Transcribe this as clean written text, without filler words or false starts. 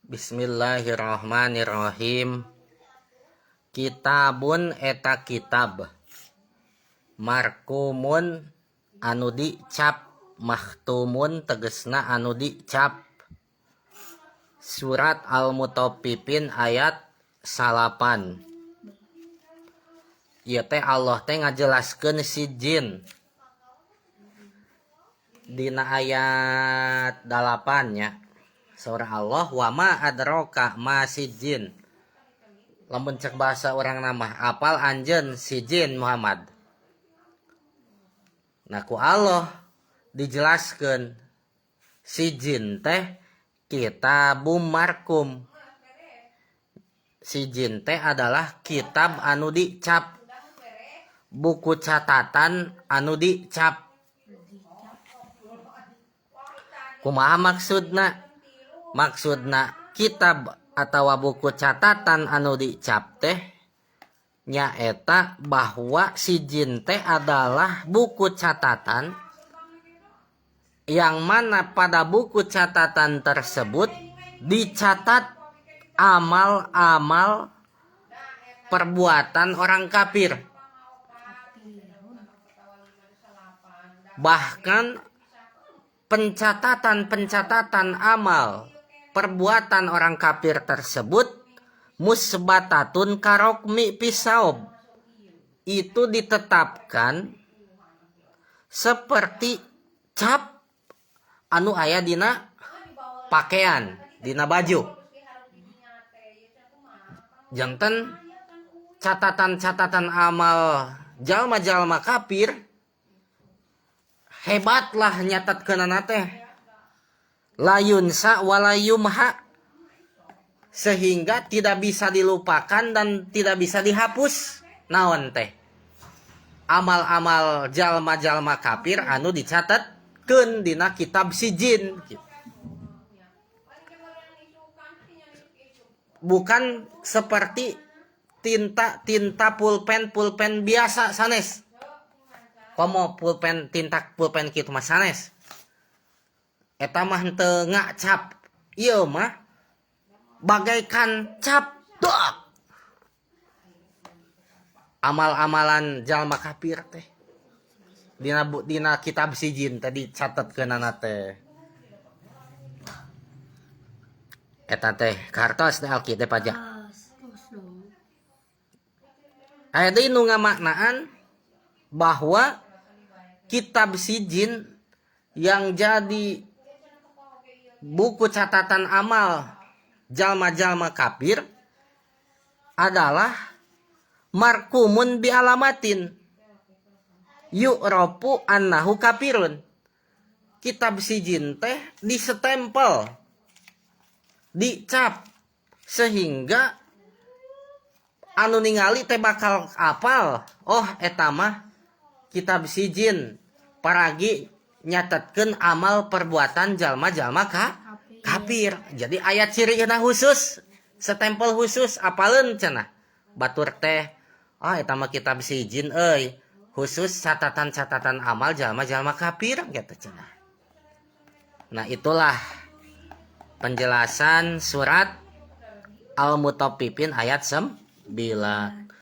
Bismillahirrahmanirrahim. Kitabun eta kitab. Markumun anu dicap, makhtumun tegesna anu dicap. Surat Al-Mutaffifin ayat 9. Ieu teh Allah teh ngajelaskeun sijin. Dina ayat 8 nya. Surah Allah wama adraka ma sijin. Lamun cek bahasa urang nama apal anjeun sijin Muhammad. Nah ku Allah dijelaskeun sijin teh kitabum markum. Sijin teh adalah kitab anu dicap, buku catatan anu dicap. Kumaha maksudna? Maksudna kitab atawa buku catatan anu dicap teh nyaeta bahwa sijin teh adalah buku catatan yang mana pada buku catatan tersebut dicatat amal-amal perbuatan orang kafir. Bahkan pencatatan-pencatatan amal perbuatan orang kafir tersebut musbatatun karokmi pisaob, itu ditetapkan seperti cap anu aya dina pakaian, dina baju. Janten catatan-catatan amal jalma-jalma kafir hebatlah nyatatkeunana teh. Layunsa walayumha, sehingga tidak bisa dilupakan dan tidak bisa dihapus. Naon teh amal-amal jalma-jalma kafir anu dicatatkeun dina kitab sijin. Bukan seperti tinta-tinta pulpen-pulpen biasa sanes. Komo pulpen tinta pulpen kitu mah sanes. Eta mah henteu ngacap. Ieu mah bagaikan cap dok. Amal-amalan jalma kafir teh dina kitab sijin teh dicatetkeunana teh. Eta teh kartos teh alki teh pajak. Aya deui nu ngamaknaan bahwa kitab sijin yang jadi buku catatan amal jalma-jalma kafir adalah markumun bi alamatin yu'rafu annahu kafirun. Kitab sijin teh disetempel, dicap, sehingga anu ningali teh bakal apal, oh eta mah kitab sijin paragi nyatetkeun amal perbuatan jalma-jalma kafir. Jadi ayat cirina khusus, setempel khusus apaleun cenah. Batur teh, ah eta mah kitab sijin euy, khusus catatan-catatan amal jalma-jalma kafir gitu cenah. Nah, itulah penjelasan surat Al-Mutaffifin ayat 9.